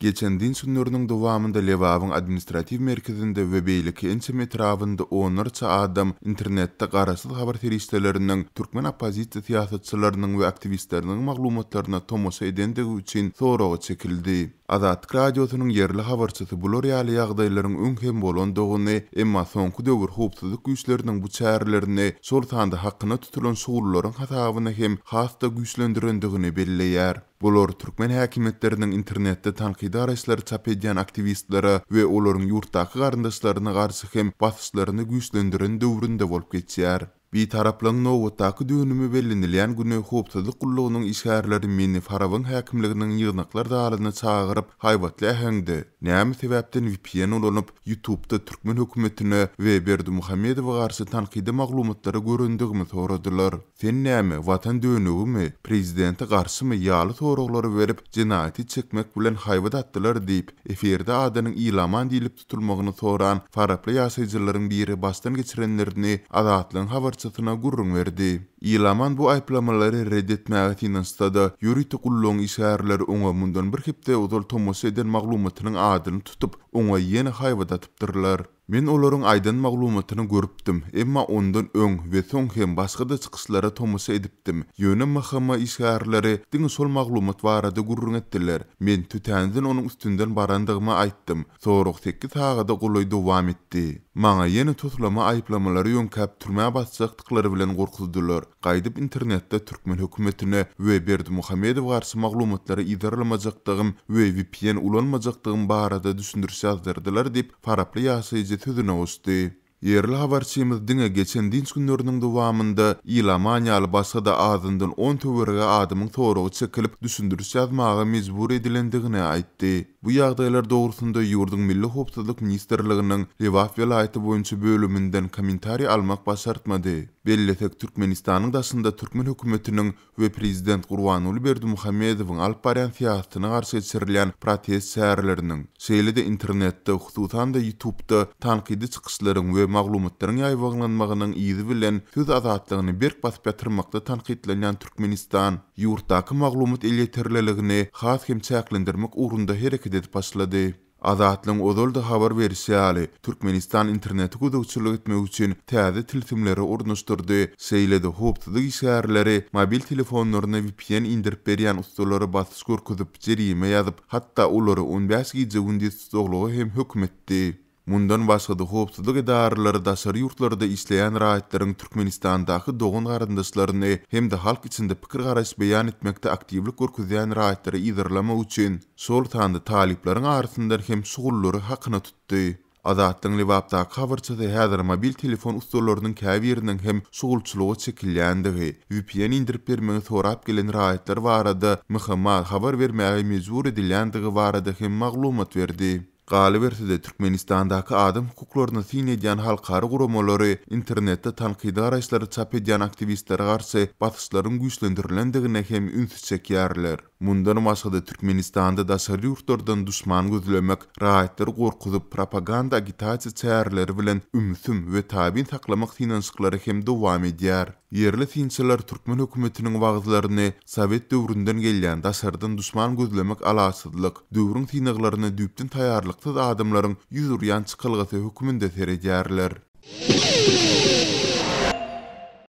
Geçen dynç günleriniň dowamynda Lebabyň administratiw merkezinde we beýleki ençeme etrabynda onlarça adam internetde garaşsyz habar serişdeleriniň, türkmen oppozisiýa syýasatçylarynyň we aktiwistleriniň maglumatlaryna tomaşa edendigi üçin soraga çekildi. Azatlyk Radiosynyň ýerli habarçysy bular ýaly ýagdaýlaryň öň hem bolandygyny, emma soňky döwür howpsuzlyk güýçleriniň bu çärelerini, şol sanda hakyna tutulan şugullylaryň hasabyna hem has-da güýçlendirendigini belleýär. Bular türkmen häkimiýetleriniň internetde tankydy garaýyşlary çap edýän aktiwistlere we olaryň ýurtdaky garyndaşlaryna garşy hem basyşlaryny güýçlendiren döwründe bolup geçýär. Bitaraplygyň nobatdaky dönümi bellenilýän güni howpsuzlyk gullugynyň işgärleri meni Farabyň häkimliginiň ýygnaklar zalyna çagyryp, haýbatly äheňde, näme sebäpden vpn ulanyp, YouTubda türkmen hökümetine we Berdimuhamedowa garşy tankydy maglumatlary görendigimi soradylar. Sen näme, watan dönügimi, prezidente garşymy ýaly soraglary berip, jenaýaty çekmek bilen haýbat atdylar diýip, efirde adynyň Ilaman diýlip tutulmagyny soran faraply ýaşaýjylaryň biri başdan geçirenlerini Azatlygyň habarçysyna gürrüň berdi. Ilaman bu aýyplamalary ret etmäge synanyşsa-da, ýörite gullugyň işgärleri oňa mundan bir hepde ozal tomaşa eden maglumatynyň adyny tutup, oňa ýene haýbat atypdyrlar. Men olaryň aýdan maglumatyny görüpdim, emma ondan öň we soň hem başga-da çykyşlara tomaşa edipdim. Ýöne MHM işgärleri diňe şol maglumat barada gürrüň etdiler. Men tötänden onuň üstünden barandygymy aýtdym. Sorag sekiz sagada golaý dowam etdi. Maňa ýene toslama aýyplamalary ýöňkäp türmä basjakdyklary bilen gorkuzdylar. Gaýdyp internetde türkmen hökümetine we Berdimuhamedowa garşy maglumatlary yzarlamajakdygym we vpn ulanmajakdygym barada düşündiriş ýazdyrdylar diýip, Faraply ýaşaýjy sözüne goşdy. Ýerli habarçymyz diňe geçen dynç günleriniň dowamynda Ilaman ýaly başga-da azyndan on töweregi adamyň soraga çekilip, düşündiriş ýazmaga mejbur edilendigini aýtdy. Bu ýagdaýlar dogrusynda ýurduň Milli howpsuzlyk ministrliginiň Lebap welaýaty boýunça bölüminden kommentariý almak başartmady. Bellesek, Türkmenistanyň daşynda türkmen hökümetiniň we prezident Gurbanguly Berdimuhamedowyň alyp barýan syýasatyna garşy geçirilýän protest çäreleriniň, şeýle-de internetde, hususan-da YouTube-da tankydy çykyşlaryň we maglumatlaryň ýaýbaňlanmagynyň yzy bilen söz azatlygyny berk basyp ýatyrmakda tankytlanýan Türkmenistan ýurtdaky maglumat elýeterliligini has hem çäklendirmek ugrunda hereket edip başlady. Azatlygyň ozal-da habar berişi ýaly, Türkmenistan internete gözegçilik etmek üçin täze tilsimleri ornaşdyrdy, şeýle-de howpsuzlyk işgärleri mobil telefonlaryna vpn indirip berýän ussalara basyş görkezip, jerime ýazyp, hatda olary on bäş gije-gündiz tussaglyga hem höküm etdi. Mundan başga-da, howpsuzlyk edaralary daşary ýurtlarda işleýän raýatlaryň Türkmenistandaky dogan-garyndaşlaryny hem-de halk içinde pikir-garaýyş beýan etmekde aktiwlik görkezýän raýatlary yzarlamak üçin, şol sanda talyplaryň arasyndan hem şugullary hakyna tutdy. Azatlygyň Lebapdaky habarçysy häzir mobil telefon ussalarynyň käbiriniň hem şugulçylyga çekilýändigi, vpn indirip bermegi sorap gelen raýatlar barada MHM-a habar bermäge mejbur edilýändigi barada hem maglumat berdi. Galyberse-de, Türkmenistandaky adam hukuklaryna syn edýän halkara guramalary internetde tankydy garaýyşlary çap edýän aktiwistlere garşy basyşlaryň güýçlendirilendigine hem ünsi çekýärler. Mundan başga-da, Türkmenistanda daşary ýurtlardan duşman gözlemek, raýatlary gorkuzyp, propaganda-agitasiýa çäreleri bilen ümsüm we tabyn saklamak synanyşyklary hem dowam edýär. Ýerli synçylar türkmen hökümetiniň wagyzlaryny sowet döwründen gelýän daşardan duşman gözlemek alaçsyzlyk, döwrüň synaglaryna düýpden taýýarlyksyz adamlaryň ýüz urýan çykalgasy hökmünde seredýärler.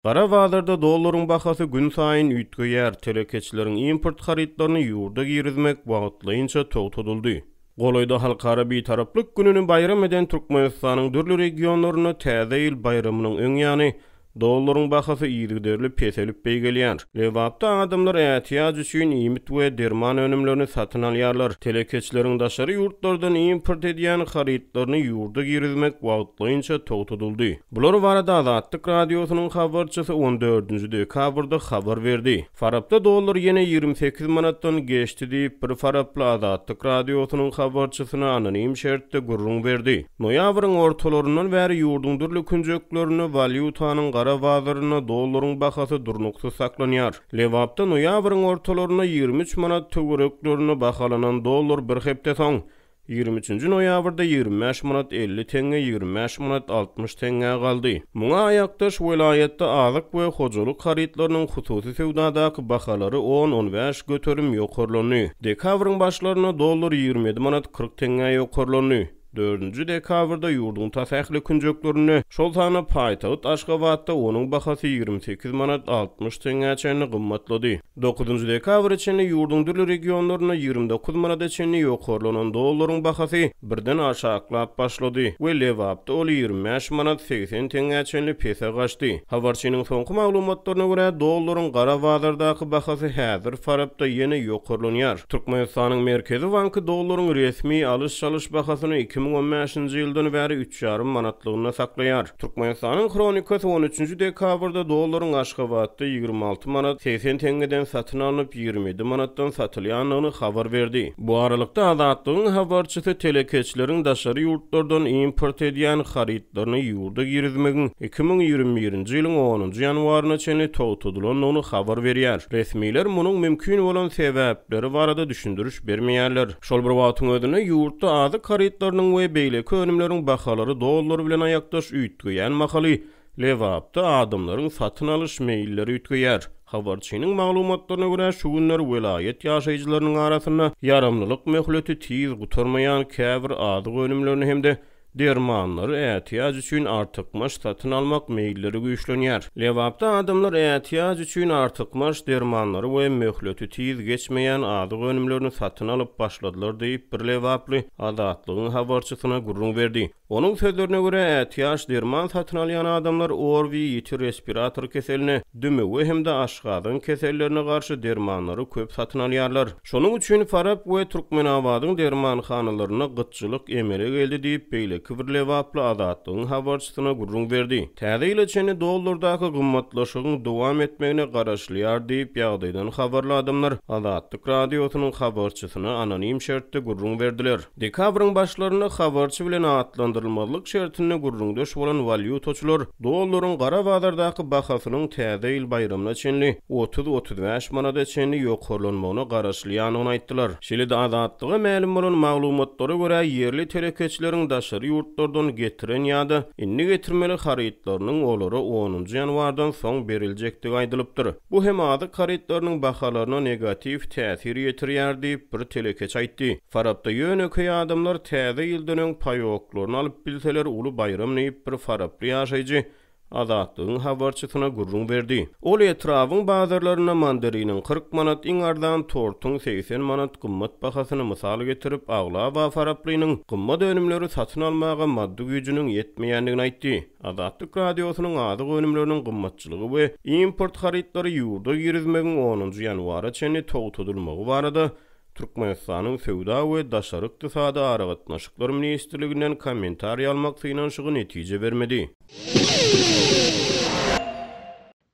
Gara bazarda dollaryň bahasy günsaýyn üýtgeýär, telekeçileriň import harytlaryny ýurda girizmek wagtlaýynça togtadyldy. Golaýda Halkara Bitaraplyk gününi baýram eden Türkmenistanyň dürli regionlarynda Täze ýyl baýramynyň öň ýany Dollaryň bahasy yzygiderli peselip beýgelýär. Lebapda adamlar ätiýaç üçin iýmit we derman önümlerini satyn alýarlar. Telekeçileriň daşary ýurtlardan import edýän harytlaryny ýurda girizmek wagtlaýynça togtadyldy. Bular barada Azatlyk Radiosynyň habarçysy on dördünji dekabrda habar berdi. Farapda dollar ýene 28 manatdan geçdi diýip, bir faraply Azatlyk Radiosynyň habarçysyna anonim şertde gürrüň berdi. Noýabryň ortalaryndan bäri ýurduň dürli künjeklerinde walýutanyň gara bazarynda dollaryň bahasy durnuksyz saklanýar. Lebapda noýabryň ortalarynda 23 manat töwereklerinde bahalanan dollar bir hepde soň, 23-nji noýabrda 25 manat 50 teňňe 25 manat 60 teňňä galdy. Muňa aýakdaş welaýatda azyk we hojalyk harytlarynyň hususy söwdadaky bahalary on-on bäş göterim ýokarlandy. Dekabryň başlarynda dollar 27 manat 40 teňňä ýokarlandy. Dördünji dekabrda ýurduň tas ähli künjeklerinde, şol sanda paýtagt Aşgabatda onuň bahasy 28 manat 60 teňňä çenli gymmatlady. Dokuzynjy dekabra çenli ýurduň dürli regionlarynda 29 manada çenli ýokarlanan dollaryň bahasy birden aşaklap başlady we Lebapda ol 25 manat 80 teňňä çenli pese gaçdy. Habarçynyň soňky maglumatlaryna görä, dollaryň gara bazardaky bahasy häzir Farapda ýene ýokarlanýar. Türkmenistanyň Merkezi banky dollaryň resmi alyş-çalyş bahasyny 2015-nji ýyldan bäri üç ýarym manatlygynda saklaýar. Türkmenistanyň Hronikasy on üçünji dekabrda dollaryň Aşgabatda 26 manat 80 teňňeden satyn alnyp, 27 manatdan satylýandygyny habar berdi. Bu aralykda, Azatlygyň habarçysy telekeçileriň daşary ýurtlardan import edýän harytlaryny ýurda girizmegiň 2021-nji ýylyň onunjy ýanwaryna çenli togtadylandygyny habar berýär. Resmiler munuň mümkin bolan sebäpleri barada düşündiriş bermeýärler. Şol bir wagtyň özünde, ýurtda azyk harytlarynyň we beýleki önümleriň bahalary dollar bilen aýakdaş üýtgeýän mahaly, Lebapda adamlaryň satyn alyş meýilleri üýtgeýär. Habarçynyň maglumatlaryna görä, şu günler welaýat ýaşaýjylarynyň arasynda ýaramlylyk möhleti tiz gutarmaýan käbir azyk önümlerini hem-de dermanlary ätiýaç üçin artykmaç satyn almak meýilleri güýçlenýär. Lebapda adamlar ätiýaç üçin artykmaç dermanlary we möhleti tiz geçmeýän azyk önümlerini satyn alyp başladylar diýip, bir lebaply Azatlygyň habarçysyna gürrüň berdi. Onuň sözlerine görä, ätiýaç derman satyn alýan adamlar ORWI, ýiti respirator keseline, dümewe hem-de aşgazan kesellerine garşy dermanlary köp satyn alýarlar. Şonuň üçin Farap we Türkmenabadyň dermanhanalarynda gytçylyk emele geldi diýip, beýleki bir lebaply Azatlygyň habarçysyna gürrüň berdi. Täze ýyla çenli dollardaky gymmatlaşygyň dowam etmegine garaşylýar diýip, ýagdaýdan habarly adamlar Azatlyk Radiosynyň habarçysyna anonim şertde gürrüň berdiler. Dekabryň başlarynda habarçy bilen atlandyrylmazlyk şertinde gürrüňdeş bolan walýutaçylar dollaryň gara bazardaky bahasynyň Täze ýyl baýramyna çenli 30-35 manada çenli ýokarlanmagyna garaşylýandygyny aýtdylar. Şeýle-de Azatlyga mälim bolan maglumatlara görä, ýerli telekeçileriň daşary ýurtlardan getiren ýa-da indi getirmeli harytlarynyň olara onunjy ýanwardan soň beriljekdigi aýdylypdyr. Bu hem azyk harytlarynyň bahalaryna negatiw täsir ýetirýär diýip, bir telekeçi aýtdy. Farapda ýönekeý adamlar Täze ýyldan öň paýoklaryny alyp bilseler uly baýram diýip, bir faraply ýaşaýjy Azatlygyň habarçysyna gürrüň berdi. Ol etrabyň bazarlarynda mandariniň 40 manat, iň arzan tortuň 80 manat gymmat bahasyny mysal getirip, aglaba faraplynyň gymmat önümleri satyn almaga maddy güýjüniň ýetmeýändigini aýtdy. Azatlyk Radiosynyň azyk önümleriniň gymmatçylygy we import harytlary ýurda girizmegiň onunjy ýanwara çenli togtadylmagy barada Türkmenistanyň Söwda we daşary ykdysady aragatnaşyklar ministrliginden kommentariý almak synanyşygy netije bermedi.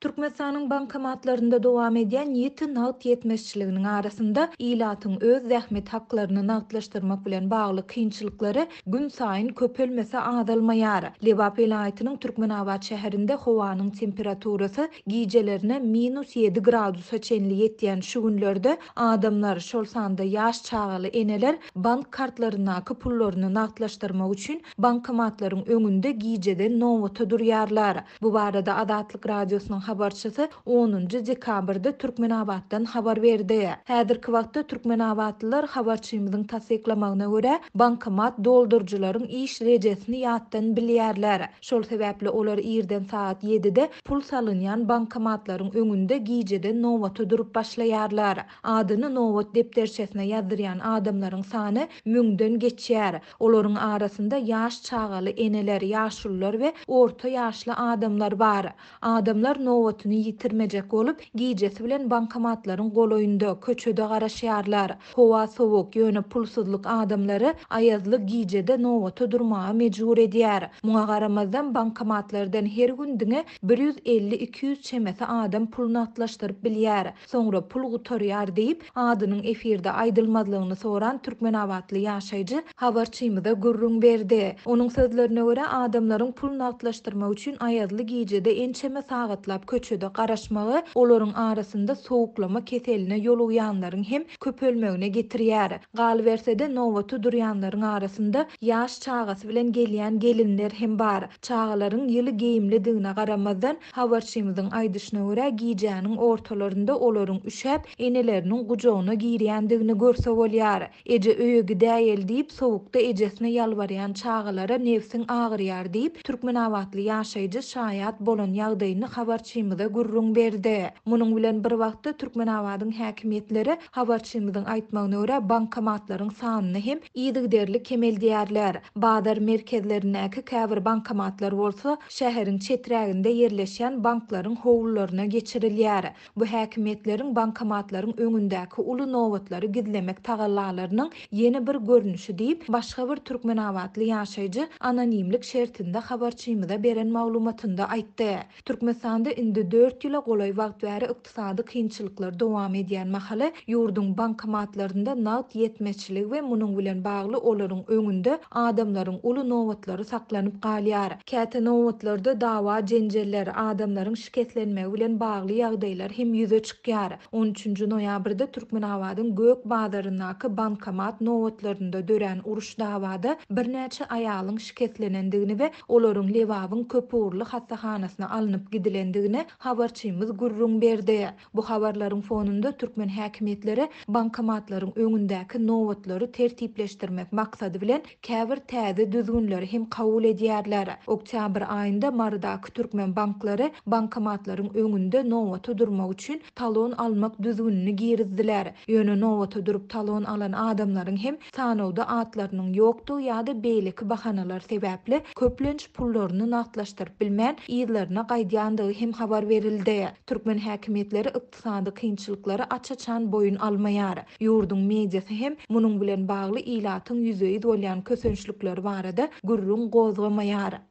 Türkmenistanyň bankomatlarynda dowam edýän ýiti nagt ýetmezçiliginiň arasynda, ilatyň öz zähmet haklaryny nagtlaşdyrmak bilen bagly kynçylyklary günsaýyn köpelmese azalmaýar. Lebap welaýatynyň Türkmenabat şäherinde howanyň temperaturasy gijelerine minus ýedi gradusa çenli ýetýän şu günlerde adamlar, şol sanda ýaş çagaly eneler bank kartlaryndaky pullaryny nagtlaşdyrmak üçin bankomatlaryň öňünde gijeden nobata durýarlar. Bu barada Azatlyk Radiosynyň habarçysy onunjy dekabrda Türkmenabatdan habar berdi. Häzirki wagtda türkmenabatlylar habarçymyzyň tassyklamagyna görä, bankomat dolduryjylaryň iş rejesini ýatdan bilýärler. Şol sebäpli olar irden sagat ýedide pul salynýan bankomatlaryň öňünde gijeden nobata durup başlaýarlar. Adyny nobat depderçesine ýazdyrýan adamlaryň sany müňden geçýär. Olaryň arasynda ýaş çagaly eneler, ýaşulular we orta ýaşly adamlar bar. Adamlar nobatyny ýitirmejek bolup, gijesi bilen bankomatlaryň golaýynda, köçede garaşýarlar. Howa sowuk, ýöne pulsuzlyk adamlary aýazly gijede nobata durmaga mejbur edýär. Muňa garamazdan, bankomatlardan her gün diňe 150-200 çemesi adam pul nagtlaşdyryp bilýär. Soňra pul gutarýar diýip, adynyň efirde aýdylmazlygyny soran türkmenabatly ýaşaýjy habarçymyza gürrüň berdi. Onuň sözlerine görä, adamlaryň pul nagtlaşdyrmak üçin aýazly gijede ençeme sagatlap köçede. köçede garaşmagy olaryň arasynda sowuklama keseline ýolugýanlaryň hem köpelmegine getirýär. Galyberse-de, nobata durýanlaryň arasynda ýaş çagasy bilen gelýän gelinler hem bar. Çagalaryň ýyly geýimlidigine garamazdan, habarçymyzyň aýdyşyna görä, gijäniň ortalarynda olaryň üşäp, eneleriniň gujagyna girýändigini görse bolýar. Eje öýe gidäýeli diýip, sowukda ejesine ýalbarýan çagalara nebsiň agyrýar diýip, türkmenabatly ýaşaýjy şaýat bolan ýagdaýyny habarçymyza gürrüň berdi. Munuň bilen bir wagtda, Türkmenabadyň häkimiýetleri, habarçymyzyň aýtmagyna görä, bankomatlaryň sanyny hem yzygiderli kemeldýärler. Bazar merkezlerindäki käbir bankomatlar bolsa, şäheriň çeträginde ýerleşýän banklaryň howlularyna geçirilýär. Bu häkimiýetleriň bankomatlaryň öňündäki uly nobatlary gizlemek tagallalarynyň ýene bir görnüşi diýip, başga bir türkmenabatly ýaşaýjy anonimlik şertinde habarçymyza beren maglumatynda aýtdy. Türkmenistanda indi dört ýyla golaý wagt bäri ykdysady kynçylyklar dowam edýän mahaly, ýurduň bankomatlarynda nagt ýetmezçiligi we munuň bilen bagly olaryň öňünde adamlaryň uly nobatlary saklanyp galýar. Käte nobatlarda dawa-jenjeller, adamlaryň şikeslenmegi bilen bagly ýagdaýlar hem ýüze çykýar. On üçünji noýabrda Türkmenabadyň Gök bazaryndaky bankomat nobatlarynda dörän uruş-dawada birnäçe aýalyň şikeslenendigini we olaryň Lebabyň köpugurly hassahanasyna alnyp gidilendigini habarçymyz gürrüň berdi. Bu habarlaryň fonunda türkmen häkimiýetleri bankomatlaryň öňündäki nobatlary tertipleşdirmek maksady bilen käbir täze düzgünleri hem kabul edýärler. Oktýabr aýynda Marydaky türkmen banklary bankomatlaryň öňünde nobata durmak üçin talon almak düzgünini girizdiler. Ýöne nobata durup talon alan adamlaryň hem sanawda atlarynyň ýokdugy ýa-da beýleki bahanalar sebäpli köplenç pullaryny nagtlaşdyryp bilmän, yzlaryna gaýdýandygy hem habar berildi. Türkmen häkimiýetleri ykdysady kynçylyklary aç-açan boýun almaýar. Ýurduň mediasy hem munuň bilen bagly ilatyň ýüzbe-ýüz bolýan kösençlikleri barada gürrüň gozgamaýar.